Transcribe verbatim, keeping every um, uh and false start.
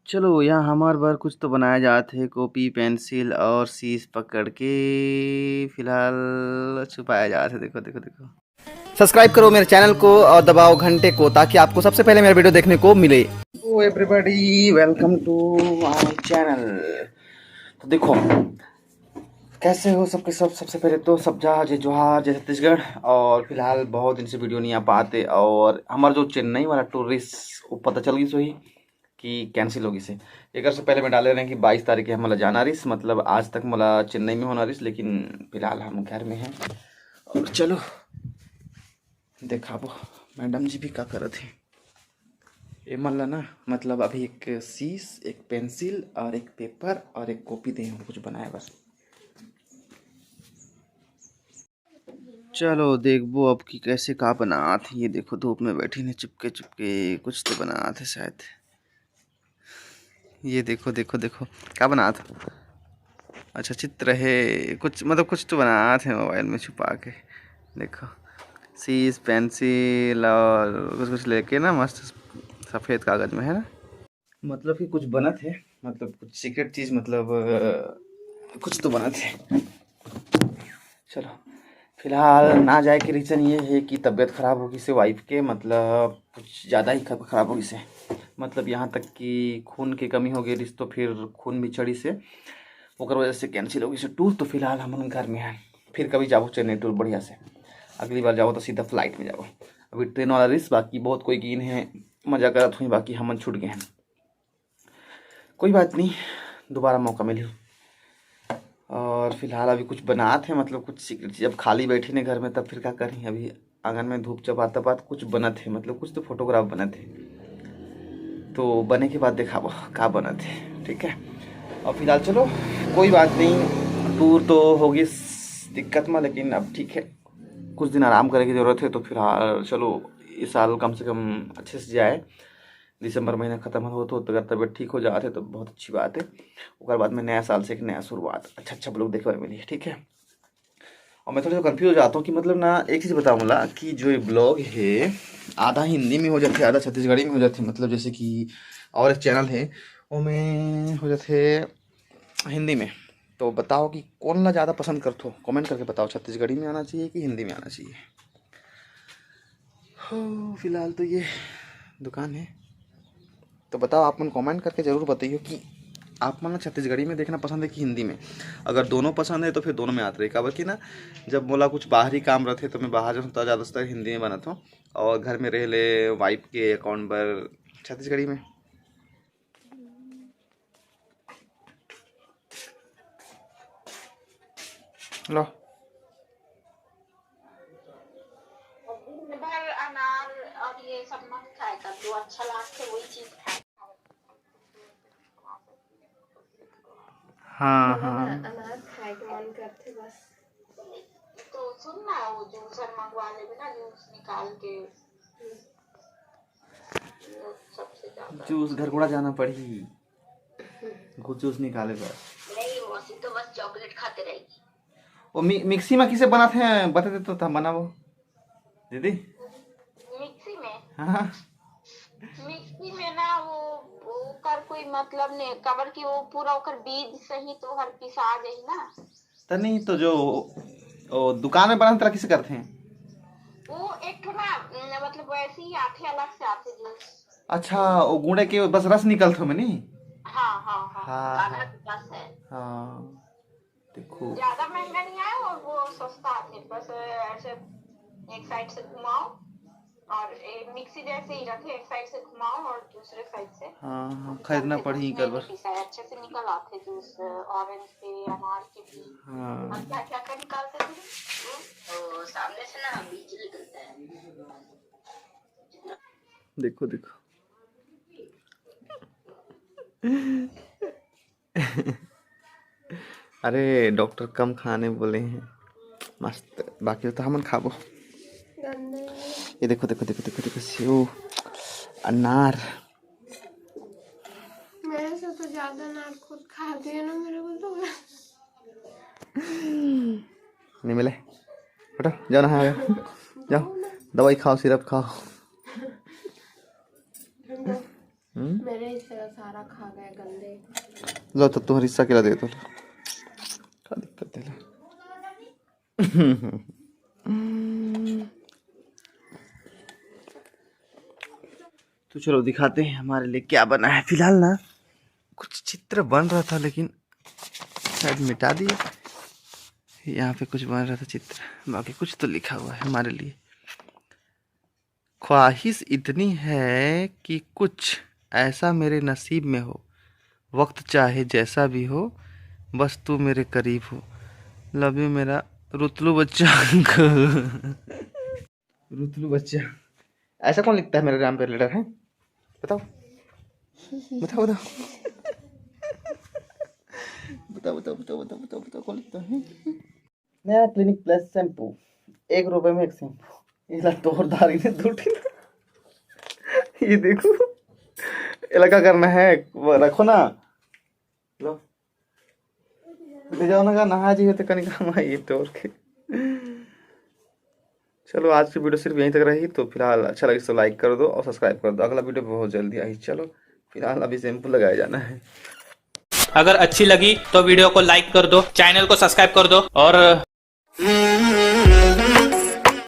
चलो, यहाँ हमार बर कुछ तो बनाया जात हे, कॉपी, पेंसिल और शीश पकड़ के फिलहाल छुपाया जात हे। देखो, देखो, देखो। सब्सक्राइब करो मेरे चैनल को और दबाओ घंटे को, ताकि आपको सबसे पहले मेरा वीडियो देखने को मिले। Hello everybody, welcome to my channel। तो देखो, कैसे हो सबके सब? सबसे पहले तो सब जहाँ जय जोहार, जय छत्तीसगढ़। और फिलहाल बहुत दिन से वीडियो नहीं आ पाते, और हमारा जो चेन्नई वाला टूर, वो पता चल गई सोई कि कैंसिल हो गई से। एक से पहले मैं डाले रहे कि बाईस तारीख के हमला जाना रिस, मतलब आज तक मोला चेन्नई में होना रिस, लेकिन फिलहाल हम घर में हैं। और चलो देखाबो मैडम जी भी का करत हे। एमन ला ना, मतलब अभी एक शीश, एक पेंसिल और एक पेपर और एक कॉपी दे हूँ कुछ बनाए बर। चलो देखबो अब कि कैसे का बनात हे। ये देखो धूप में बैठी ने चुपके चुपके कुछ तो बनात हे शायद। ये देखो, देखो, देखो, का बनात हे? अच्छा चित्र हे कुछ, मतलब कुछ तो बनात हे मोबाइल में छुपा के। देखो शीश, पेंसिल और कुछ कुछ लेके ना मस्त सफेद कागज में, है ना, मतलब कि कुछ बनत हे, मतलब कुछ सीक्रेट चीज, मतलब अ, कुछ तो बनत हे। चलो फिलहाल ना जाए के रीजन ये हे कि तबीयत खराब हो गई से वाइफ के, मतलब कुछ ज़्यादा ही खब- खराब हो गई से, मतलब यहाँ तक कि खून की कमी हो गई रिस, तो फिर खून भी चढ़ी से, ओकर वजह से कैंसिल हो गई से टूर। तो फिलहाल हम घर में हैं, फिर कभी जाबो चेन्नई टूर बढ़िया से। अगली बार जाबो तो सीधा फ्लाइट में जाबो। अभी ट्रेन वाला रिस, बाकी बहुत कोई गिन है, मजा करत हुई, बाकी हमन छूट गए हैं। कोई बात नहीं, दोबारा मौका मिली। और फिलहाल अभी कुछ बनात हे, मतलब कुछ सीक्रेट चीज। अब खाली बैठी ने घर में, तब फिर का करी? अभी आंगन में धूप चपात चपात कुछ बनत हे, मतलब कुछ तो फोटोग्राफ बनत हे। तो बने के बाद देखाबो का बनत हे, ठीक है। और फिलहाल चलो, कोई बात नहीं, टूर तो होगी दिक्कत में, लेकिन अब ठीक है, कुछ दिन आराम करे के जरूरत हे। तो फिलहाल चलो, इस साल कम से कम अच्छे से जाए, दिसंबर महीना खत्म होत होत अगर तबीयत ठीक हो जात हे तो बहुत अच्छी बात हे। ओकर बाद में नया साल से एक नया शुरुआत, अच्छा अच्छा ब्लॉग देखे बर मिली, ठीक है। और मैं थोड़ा सा कन्फ्यूज हो जाता हूँ कि मतलब ना, एक चीज़ बताओ मोला कि जो ये ब्लॉग हे, आधा हिंदी में हो जाथे, आधा छत्तीसगढ़ी में हो जाथे, मतलब जैसे कि और एक चैनल हे, ओमे हो जाथे हिंदी में। तो बताओ कि कौन ला ज़्यादा पसंद करथो, कमेंट करके बताओ, छत्तीसगढ़ी में आना चाहिए कि हिंदी में आना चाहिए। हो, फिलहाल तो ये दुकान हे। तो बताओ, आप मन कमेंट करके ज़रूर बताइए कि आप मन ला छत्तीसगढ़ी में देखना पसंद हे कि हिंदी में। अगर दोनों पसंद हे तो फिर दोनों में आत रही, काबर कि ना, जब मोला कुछ बाहरी काम रथे तो मैं बाहर जाऊँ तो ज़्यादातर हिंदी में बनाता हूँ, और घर में रह ले वाइफ के अकाउंट पर छत्तीसगढ़ी में। लो। दिन भर अनार और ये सब मत खाए कर, जो अच्छा लगथे वही चीज खाए। हाँ, हाँ। अनार खाए के मन करथे बस। तो सुन ना, वो जूसर मंगवा लेबे ना, जूस निकाल के। वो सबसे ज्यादा जूस घर कोड़ा जाना पड़ही। कुछ जूस निकाले बर। नहीं, मौसी तो बस चॉकलेट खाते रहेगी। वो मि-, मिक्सी में किसे बनाते हैं, बता दे तो था बनाबो दीदी। मिक्सी में? हाँ। मिक्सी में ना वो, ओकर कोई मतलब नहीं, काबर कि वो पूरा ओकर बीज सहित ओहर पिसा जाही ना। त नहीं तो जो वो दुकान में बनाथे तेला किसे करथे? वो एक ठो ना, न, मतलब वैसे ही आथे, अलग से आथे जूस। अच्छा, वो गुड़े के बस रस निकलथे ओमे नी? हाँ, हाँ, हाँ, हाँ, आधा हाँ। के पास है। हाँ, देखो। ज्यादा महंगा नहीं आए और वो सस्ता आथे, बस ऐसे एक साइड से घुमाओ और ए, मिक्सी जैसे ही रखे, एक साइड से घुमाओ और दूसरे साइड से। हाँ, हाँ, खरीदना पड़ही एकर बर। पिसा है, अच्छे से निकल आथे जूस, ऑरेंज के, अनार के भी। हाँ। और क्या क्या क्या निकालते थे? हम्म, तो सामने से ना बीज निकलता है। देखो, देखो। अरे, डॉक्टर कम खाने बोले हैं। मस्त, बाकी तो हमन खाबो। गंदे। ये देखो, देखो, देखो, देखो, देखो, सेव, अनार। मेरे से तो ज्यादा अनार खुद खाती है ना, मेरे को तो। नहीं मिले, हटो, जाओ नहाओ, जाओ, दवाई खाओ, सिरप खाओ। मेरे हिस्से का सारा खा गए गंदे। लो, तो तुम्हारे हिस्सा के ला दे दो। का दिक्कत है ला? तो चलो, दिखाते हैं हमारे लिए क्या बना है। फिलहाल ना, कुछ चित्र बन रहा था, लेकिन शायद मिटा दिए। यहाँ पे कुछ बन रहा था चित्र, बाकी कुछ तो लिखा हुआ है हमारे लिए। ख्वाहिश इतनी है कि कुछ ऐसा मेरे नसीब में हो, वक्त चाहे जैसा भी हो, बस तू मेरे करीब हो। लव यू मेरा रुतलू बच्चा। रुतलू बच्चा, ऐसा कौन लिखता है मेरे नाम पे लेटर है? बताओ, बताओ, बताओ। बताओ, बताओ, बताओ, बताओ, बताओ, बताओ, कौन लिखता है? नया क्लिनिक प्लस शैम्पू, एक रुपए में एक शैम्पू। ये ला तोर दारी ने दो ठिन। ये देखो, ये लगा करना है, वो रखो ना। लो, ले जाओ ना, नहा जी तो कनिका माई तोर के। चलो, आज की वीडियो सिर्फ यहीं तक रही। तो फिलहाल अच्छा लगे तो लाइक कर दो और सब्सक्राइब कर दो। अगला वीडियो बहुत जल्दी आई। चलो, फिलहाल अभी शैम्पू लगाया जाना है। अगर अच्छी लगी तो वीडियो को लाइक कर दो, चैनल को सब्सक्राइब कर दो और